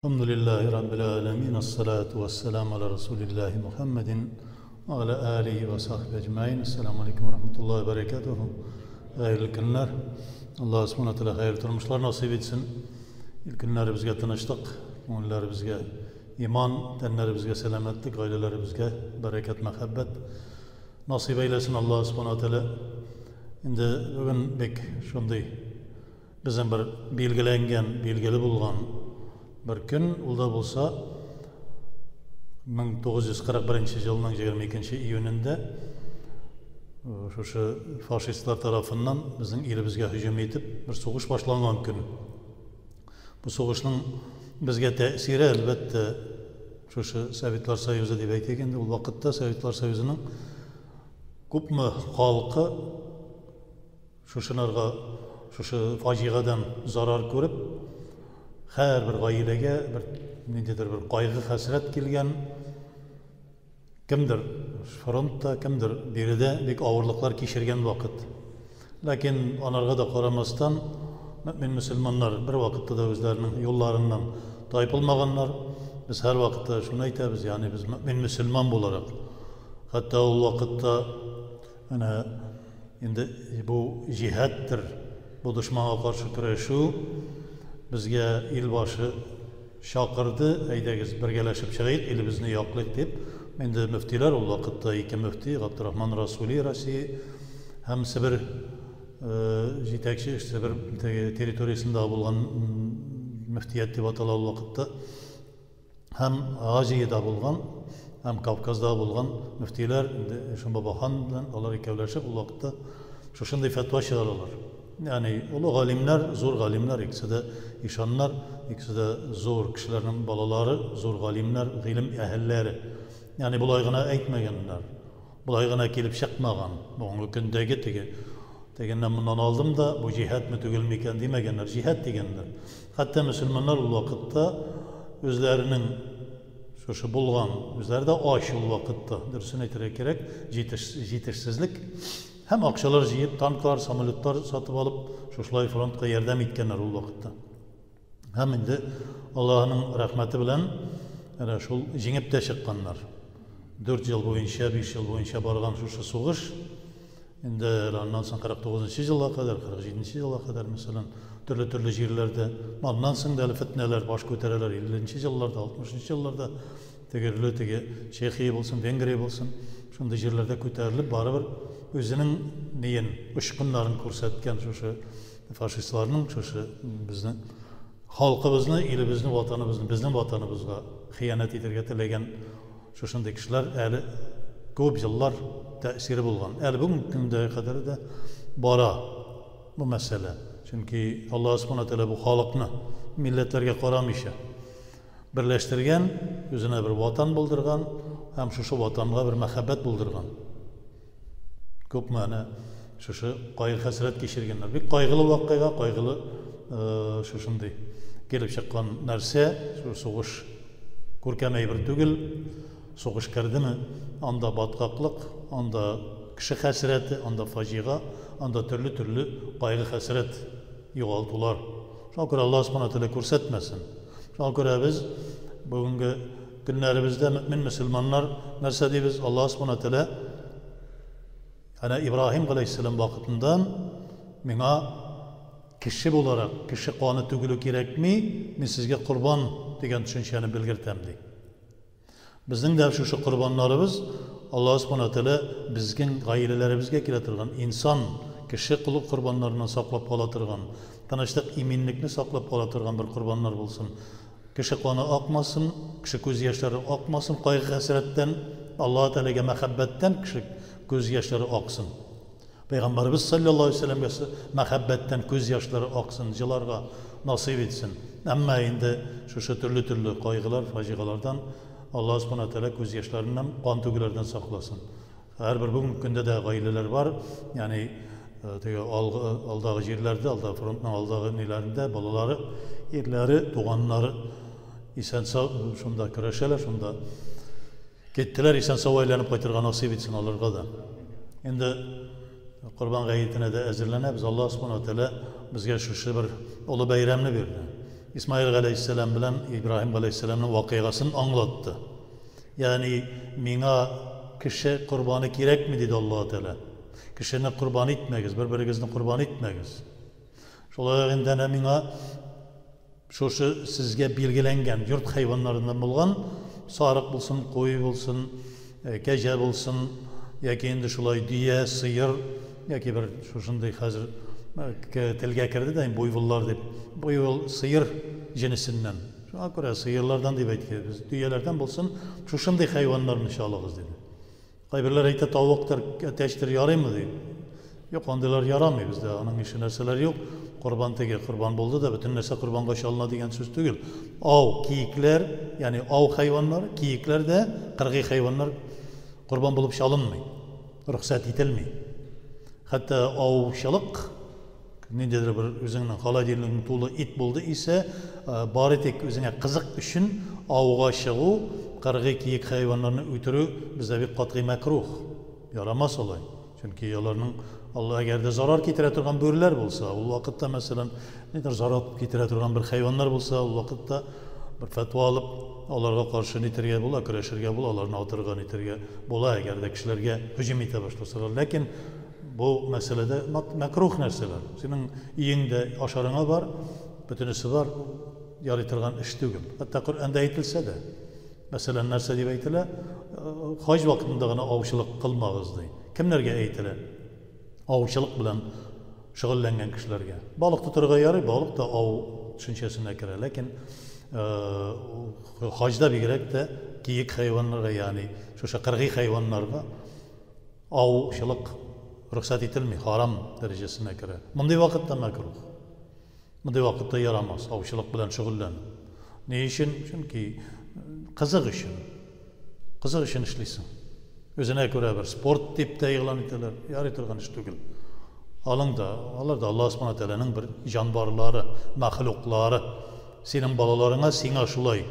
Elhamdülillahi Rabbil alemin. Esselatu vesselamu ala Resulillahi Muhammedin ve ala alihi ve sahbihi ecmain. Esselamu aleyküm ve rahmetullahi ve berekatuhu. Hayırlı günler. Allah subhanahu ve teala hayırlı turmuşlar nasip etsin. İlk günlerimizge tınçlık, gönüllerimizge iman, tenlerimizge selametlik, ailelerimizge bereket, muhabbet nasip eylesin Allah subhanahu ve teala. Şimdi bugün bek şunday bizim bir belgilengen, belgili bulgan bir gün, ул да булса 1941 елның 22 июнендә шушы фашистлар тарафыннан безнең илебезгә һөҗүм итеп бер сугыш башланган көн. Бу сугышның безгә тәэсире әлбәттә шушы Советлар Союзы дип әйтик инде, ул вакытта Советлар Союзының күпме халкы шушынарга шушы фаҗигадан зарар күреп, һәрбер гаиләгә бер ниндидер бер кайгы хәсрәт килгән. Кемдер фронтта, кемдер биредә бик авырлыклар кичергән вакыт. Ләкин анарга да карамастан, мөмин мөселманнар бер вакытта да үзләренең юлларыннан тайпылмаганнар. Без һәр вакытта шуны әйтәбез, ягъни без мөмин мөселман буларак. Хәтта ул вакытта әнә инде бу җиһадтыр, бу дошманга каршы көрәшү безгә илбашы чакырды, әйдәгез бергәләшеп чыгыйк, илебезне яклыйк дип. Инде мөфтиләр ул вакытта ике мөфти, Габдрахман Расули Россия һәм Себер җитәкче Себер территориясендә булган мөфтият дип атала ул вакытта. Һәм Азиядә булган, һәм Кавказда булган мөфтиләр инде Ишан белән алар икәүләшеп ул вакытта шушындый фәтва чыгаралар. Ягъни олы галимнәр, зур галимнәр, икесе дә ишаннар, икесе дә зур кешеләрнең балалары, зур галимнәр, гыйлем әһелләре. Ягъни болай гына әйтмәгәннәр. Болай гына килеп чыкмаган. Бүгенге көндәге теге тегеннән моннан алдым да, бу җиһадмы түгелме икән димәгәннәр, җиһад дигәннәр. Хәтта мөселманнар ул вакытта үзләренең шушы булган, үзләре дә ач ул вакытта, дөресен әйтергә кирәк, җитешсезлек һәм акчалар җыеп, танклар, самолетлар сатып алып, шушылай фронтка ярдәм иткәннәр ул вакытта. Һәм инде Аллаһның рәхмәте белән әнә шул җиңеп тә чыкканнар. 4 ел буенча, 5 ел буенча барган шушы сугыш инде аннан соң 49 елга кадәр, 47 елга кадәр, мәсәлән, төрле-төрле җирләрдә, аннан соң да әле фетнәләр баш күтәрәләр 50 елларда, 60 елларда тегерле теге Чехия булсын, Венгрия булсын, шундый җирләрдә күтәрелеп барыбер үзенең неен, очкыннарын күрсәткән шушы фашистларның шушы безнең халкыбызны, илебезне, ватаныбызны, безнең ватаныбызга хыянәт итәргә теләгән шушындый кешеләр әле күп еллар тәэсире булган. Әле бүгенге көндә кадәр дә бара бу мәсьәлә. Чөнки Аллаһ субхана тәгалә бу халыкны милләтләргә карамыйча берләштергән, үзенә бер ватан булдырган һәм шушы ватанга бер мәхәббәт булдырган. Күпме әнә шушы кайгы-хәсрәт кичергәннәр. Бик кайгылы вакыйга, кайгылы шушындый килеп чыккан нәрсә, шу сугыш күркәм әйбер түгел. Сугыш кердеме, анда баткаклык, анда кеше хәсрәте, анда фаҗига, анда төрле-төрле кайгы-хәсрәт, югалтулар. Шуңа күрә Аллаһ субхана тәгалә күрсәтмәсен. Шуңа күрә без бүгенге көннәребездә мөмин мөселманнар нәрсә дибез? Аллаһ субхана тәгалә әнә Ибраһим галәйһиссәлам вакытыннан миңа кеше буларак, кеше каны түгелү кирәкми, мин сезгә корбан дигән төшенчәне белгертәм ди. Безнең дә шушы корбаннарыбыз Аллаһ субхана тәгалә безнең гаиләләребезгә килә торган инсан, кеше кулы корбаннарыннан саклап кала торган, тынычлык, иминлекне саклап кала торган бер корбаннар булсын. Кеше каны акмасын, кеше күз яшьләре акмасын, кайгы-хәсрәттән, Аллаһ Тәгаләгә мәхәббәттән кеше күз яшьләре аксын. Пәйгамбәребез саллаллаһу алейһи вәсәлләмгә мәхәббәттән күз яшьләре аксын, җыларга насыйп итсен. Әмма инде шушы төрле-төрле кайгылар, фаҗигалардан Аллаһ субхана тәгалә күз яшьләреннән, кан түгүләрдән сакласын. Һәрбер бүгенге көндә дә гаиләләр бар, ягъни теге алдагы җирләрдә, алдагы фронтның алдагы ниләрендә балалары, ирләре, туганнары исән сау шунда көрәшәләр, шунда киттеләр, исән сау әйләнеп кайтырга насыйп итсен аларга да. Инде Корбан гаетенә дә әзерләнәбез. Аллаһ субхана тәгалә безгә шушы бер олы бәйрәмне бирде. Исмаил галәйһиссәлам белән Ибраһим галәйһиссәламның вакыйгасын аңлатты. Ягъни миңа кеше корбаны кирәкми, диде Аллаһы Тәгалә. Кешене корбан итмәгез, бер-берегезне корбан итмәгез. Шулай ук инде әнә миңа шушы сезгә билгеләнгән йорт хайваннарыннан булган сарык булсын, куй булсын, кәҗә булсын, яки инде шулай дөя, сыер, яки бер шушындый хәзер телгә керде дә буйволлар дип, буйвол сыер җенесеннән. Шуңа күрә сыерлардан дип әйткән, дөяләрдән булсын, шушындый хайваннарны чалыгыз диде. Кайберләр әйтә, тавыктыр, әтәчтер ярыймы ди. Юк, андыйлар ярамый бездә, аның ише нәрсәләр юк. Корбан теге корбан булды да, бөтен нәрсә корбанга чалына дигән сүз түгел. Ау, киекләр, ягъни ау хайваннары, киекләр дә, кыргый хайваннар корбан булып чалынмый, рөхсәт ителми. Хәтта аучылык ниндидер бер үзеңнең холодильнигың тулы ит булды исә, бары тик үзеңә кызык өчен ауга чыгу, кыргый киек хайваннарны үтерү бездә бик катгый мәкрух. Ярамас алай. Чөнки аларның Алла әгәр дә зарар китерә торган бүреләр булса, ул вакытта, мәсәлән, нидер зарар китерә торган бер хайваннар булса, ул вакытта бер фәтва алып, аларга каршы нитергә була, көрәшергә була, аларны атырга нитергә була, әгәр дә кешеләргә һөҗүм итә башласалар. Ләкин бу мәсьәләдә мәкрух нәрсәләр. Синең өеңдә ашарыңа бар, бөтенесе бар, ярый торган эш түгел. Хәтта Коръәндә әйтелсә дә. Мәсәлән, нәрсә дип әйтелә? Хаҗ вакытында гына аучылык кылмагыз ди. Кемнәргә әйтелә? Аучылык белән шөгыльләнгән кешеләргә. Балык тотарга ярый, балык та ау төшенчәсенә керә. Ләкин хаҗда бигрәк тә киек хайваннарга, ягъни шушы кыргый хайваннарга аучылык рөхсәт ителми, харам дәрәҗәсенә керә. Мондый вакытта мәкрух. Мондый вакытта ярамас аучылык белән шөгыльләнү. Ни өчен? Чөнки кызык өчен. Кызык өчен эшлисең. Үзенә күрә бер спорт дип тә игълан итәләр. Ярый торган эш түгел. Алың да, алар да Аллаһ Субхана Тәгаләнең бер җанварлары, мәхлуклары. Синең балаларыңа сиңа шулай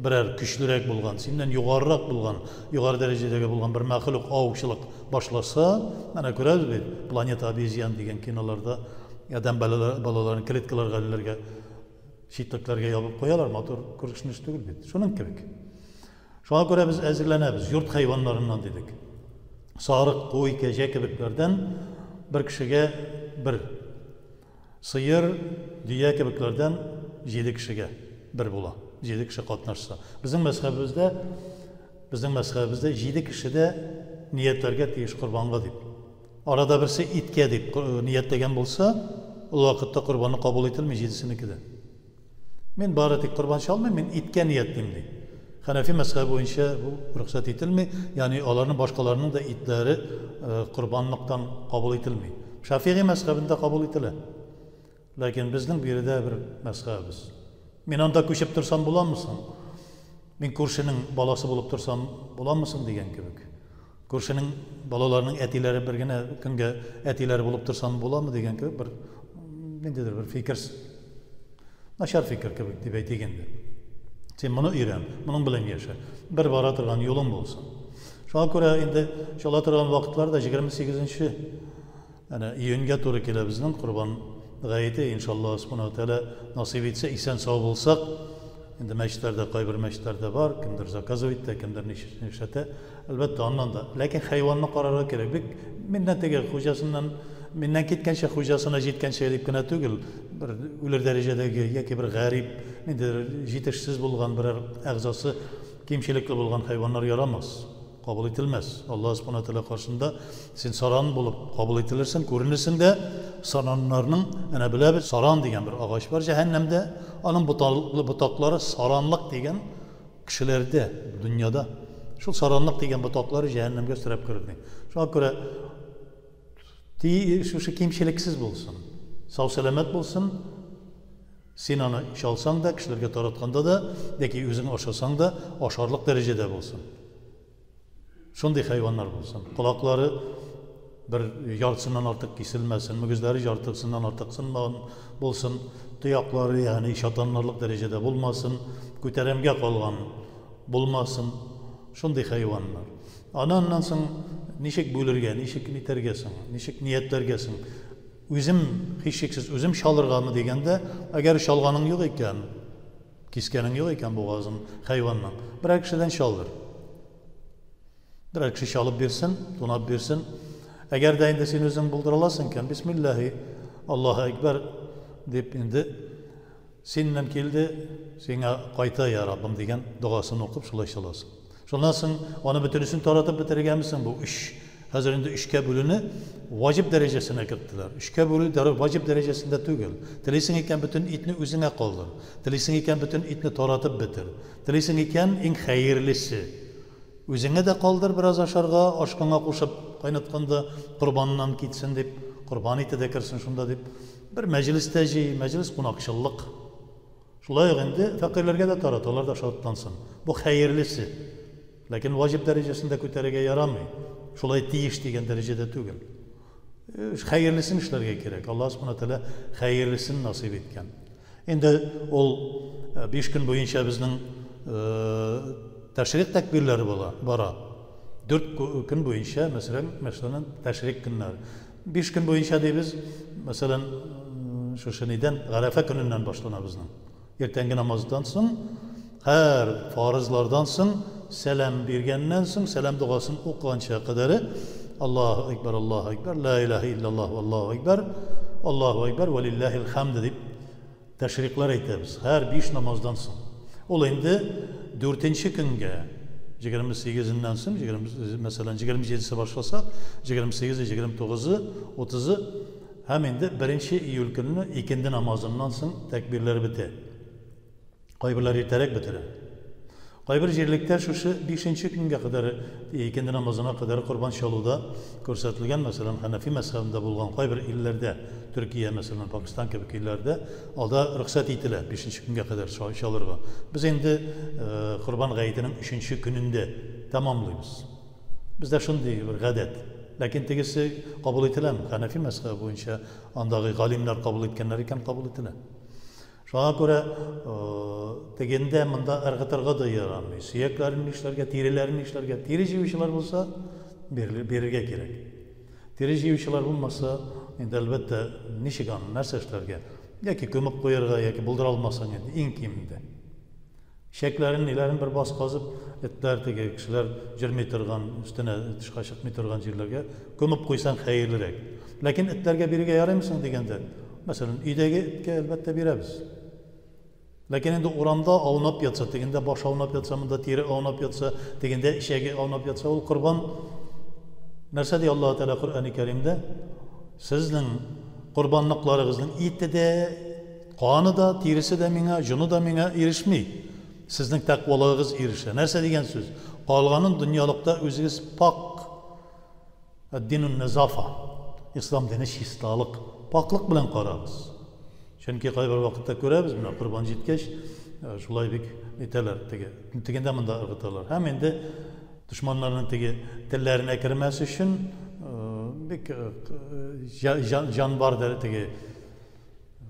берәр көчлерәк булган, синнән югарырак булган, югары дәрәҗәдәге булган бер мәхлук аучылык башласа, менә күрәбез бит, Планета обезьян дигән киноларда адәм балаларын клеткаларга элергә, читлекләргә ябып куялар, матур күренеш түгел бит. Шуның кебек. Шуңа күрә без әзерләнәбез, йорт хайваннарыннан дидек. Сарык, куй, кәҗә кебекләрдән бер кешегә бер. Сыер, дөя кебекләрдән 7 кешегә бер була. 7 кеше катнашса. Безнең мәзхәбебездә, безнең мәзхәбебездә 7 кеше дә ниятләргә тиеш корбанга дип. Арада берсе иткә дип ниятләгән булса, ул вакытта корбаны кабул ителми җидесенеке дә. Мин бары тик корбан чалмыйм, мин иткә ниятлим ди. Хәнәфи мәзхәбе буенча бу рөхсәт ителми, ягъни аларның башкаларының да итләре корбанлыктан кабул ителми. Шафигый мәзхәбендә кабул ителә. Ләкин безнең биредә бер мәзхәбебез. Мин анда күчеп торсам буламы соң? Мин күршенең баласы булып торсам буламы соң дигән кебек. Күршенең балаларының әтиләре бер генә көнгә әтиләре булып торсам буламы дигән кебек бер ниндидер бер фикер, начар фикер кебек дип әйтик инде. Син моны өйрән, моның белән яшә. Бер бара торган юлың булсын. Шуңа күрә инде чала торган вакытлар да 28 әнә июньгә туры килә безнең Корбан гаете, иншалла Субхану Тәгалә насыйп итсә, исән сау булсак, инде мәчетләрдә, кайбер мәчетләрдә бар, кемдер заказывать итә, кемдер нишләтә. Әлбәттә, аннан да. Ләкин хайванны карарга кирәк. Бик миннән теге хуҗасыннан, миннән киткәнчә хуҗасына җиткәнчә дип кенә түгел, бер үлер дәрәҗәдәге яки бер гарип, ниндидер җитешсез булган берәр әгъзасы кимчелекле булган хайваннар ярамас, кабул ителмәс. Аллаһ Субхану Тәгалә каршында син саран булып кабул ителерсең, күренерсең дә. Сараннарның, әнә беләбез, саран дигән бер агач бар җәһәннәмдә, аның ботаклары саранлык дигән кешеләрдә, дөньяда шул саранлык дигән ботаклары җәһәннәмгә сөрәп керер ди. Шуңа күрә шушы кимчелексез булсын, сау-сәламәт булсын. Син аны чалсаң да, кешеләргә таратканда да, яки үзең ашасаң да, ашарлык дәрәҗәдә булсын. Шундый хайваннар булсын. Колаклары бер яртысыннан артык киселмәсен, мөгезләре яртысыннан артык сынмаган булсын, тояклары, ягъни чатанларлык дәрәҗәдә булмасын, күтәрәмгә калган булмасын. Шундый хайваннар. Аны аннан соң ничек бүлергә, ничек нитәргә соң, ничек ниятләргә соң? Үзем, һичшиксез, үзем чалыргамы дигәндә, әгәр чалганың юк икән, Кискәнең юк икән бугазын хайванның. Берәр кешедән чалдыр. Берәр кеше чалып бирсен, тунап бирсен. Әгәр дә инде син үзең булдыра аласың икән, бисмиллаһи, Аллаһу әкбәр дип инде синнән килде, сиңа кайта, я Раббым дигән догасын укып шулай чаласың. Шуннан соң аны бөтенесен таратып бетерергәме соң бу өч? Хәзер инде өчкә бүлүне ваҗиб дәрәҗәсенә керттеләр. Өчкә бүлү ваҗиб дәрәҗәсендә түгел. Телисең икән бөтен итне үзеңә калдыр. Телисең икән бөтен итне таратып бетер. Телисең икән иң хәерлесе. Үзеңә дә калдыр бераз ашарга, ашкаңа кушып кайнатканда корбаннан китсен дип, корбан ите дә керсен шунда дип. Бер мәҗлестә җый, мәҗлес кунакчыллык. Шулай ук инде фәкыйрьләргә дә тарат, алар да шатлансын. Бу хәерлесе. Ләкин ваҗиб дәрәҗәсендә күтәрергә ярамый. Шулай тиеш дигән дәрәҗәдә түгел. Хәерлесен эшләргә кирәк. Аллаһ Субхана Тәгалә хәерлесен насыйп иткән. Инде ул 5 көн буенча безнең тәшрик тәкбирләре була, бара. 4 көн буенча, мәсәлән, мәсәлән, тәшрик көннәре. 5 көн буенча дибез, мәсәлән, шушы нидән, Гарәфә көненнән башлана безнең. Иртәнге намаздан соң, һәр фарызлардан соң, сәлам биргәннән соң, сәлам догасын укыганча кадәре Аллаһу әкбәр, Аллаһу әкбәр, ла илаһа иллаллаһу, Аллаһу әкбәр, Аллаһу әкбәр, вә лиллаһил хамд дип тәшриклар әйтәбез. Һәр 5 намаздан соң. Ул инде 4нче көнгә 28-ннән соң, 20, мәсәлән, 27-се башласак, 28-е, 29-ы, 30-ы һәм инде 1 июль көнне икенде намазыннан соң тәкбирләр бетә. Кайберләр иртәрәк бетерә. Кайбер җирлектә шушы 5нче көнгә кадәр икенде намазына кадәр корбан чалуда күрсәтелгән, мәсәлән, Хәнәфи мәзһәбендә булган кайбер илләрдә, Төркия, мәсәлән, Пакистан кебек илләрдә алда рөхсәт ителә 5нче көнгә кадәр чалырга. Без инде корбан гаетенең 3нче көнендә тәмамлыйбыз. Бездә шундый бер гадәт. Ләкин тегесе кабул ителәме? Хәнәфи мәзһәбе буенча андагы галимнәр кабул иткәннәр икән, кабул ителә. Шуңа күрә тегендә монда ыргытырга да ярамый. Сөякләрен нишләргә, тиреләрен нишләргә? Тире җыючылар булса, бирергә кирәк. Тире җыючылар булмаса, инде әлбәттә, ничек аны, нәрсә эшләргә? Яки күмеп куярга, яки булдыра алмасаң инде, иң кимендә. Чәкләрен, ниләрен бер бас казып, этләр теге кешеләр җөрми торган, өстенә тышка чыкмый торган җирләргә күмеп куйсаң хәерлерәк. Ләкин этләргә бирергә ярыймы соң дигәндә, мәсәлән, өйдәге эткә әлбәттә бирәбез. Ләкин инде урамда аунап ятса, тегендә баш аунап ятса, монда тире аунап ятса, тегендә эчәге аунап ятса, ул корбан нәрсә ди Аллаһ Тәгалә Коръәни Кәримдә? Сезнең корбанлыкларыгызның ите дә, каны да, тиресе дә миңа, җоны да миңа ирешми. Сезнең тәкъвалыгыгыз ирешә. Нәрсә дигән сүз? Калганын дөньялыкта үзегез пак. Ад-динун назафа. Ислам дине чисталык, паклык белән карагыз. Чөнки кайбер вакытта күрәбез, менә корбан җиткәч, шулай бик итәләр, теге, тегендә монда ыргыталар. Һәм инде дошманнарның теге телләренә кермәс өчен бик җан бар теге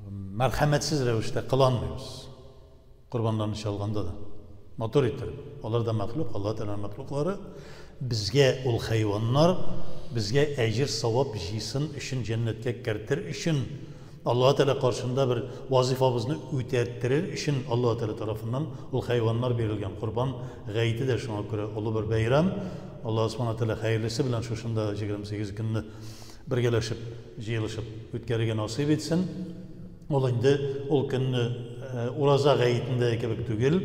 мәрхәмәтсез рәвештә кыланмыйбыз. Корбаннарны чалганда да. Матур иттереп. Алар да мәхлук, Аллаһ Тәгаләнең мәхлуклары. Безгә ул хайваннар, безгә әҗер савап җыйсын өчен, җәннәткә кертер өчен, Аллаһ Тәгалә каршында бер вазифабызны үтәттерер өчен Аллаһ Тәгалә тарафыннан ул хайваннар бирелгән. Корбан гаете дә шуңа күрә олы бер бәйрәм. Аллаһ Субхана Тәгалә хәерлесе белән шушында 28 көнне бергәләшеп, җыелышып үткәрергә насыйп итсен. Ул инде ул көнне ураза гаетендә кебек түгел,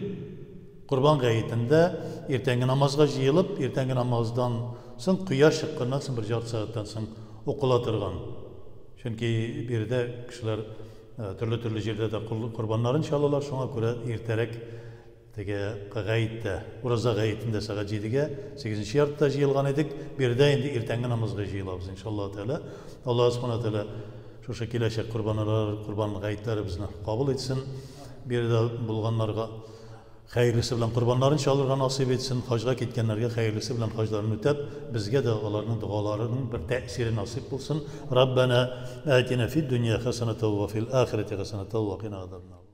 Корбан гаетендә иртәнге намазга җыелып, иртәнге намаздан соң кояш чыкканнан соң бер ярты сәгатьтән соң укыла торган. Чөнки биредә кешеләр төрле-төрле җирдә дә корбаннарын чалалар, шуңа күрә иртәрәк теге гаеттә, ураза гаетендә сәгать 7-гә, 8-нче яртыда җыелган идек. Биредә инде иртәнге намазга җыелабыз, иншаллаһ тәгалә. Аллаһ субхана тәгалә шушы киләчәк корбаннар, корбан гаетләребезне кабул итсен. Биредә булганнарга хәерлесе белән корбаннарын чалырга насыйп итсен, хаҗга киткәннәргә хәерлесе белән хаҗларын үтәп, безгә дә аларның догаларының бер тәэсире насыйп булсын. Раббана атина фид дөнья хасанатан ва фил ахирати хасанатан ва кина азабнар.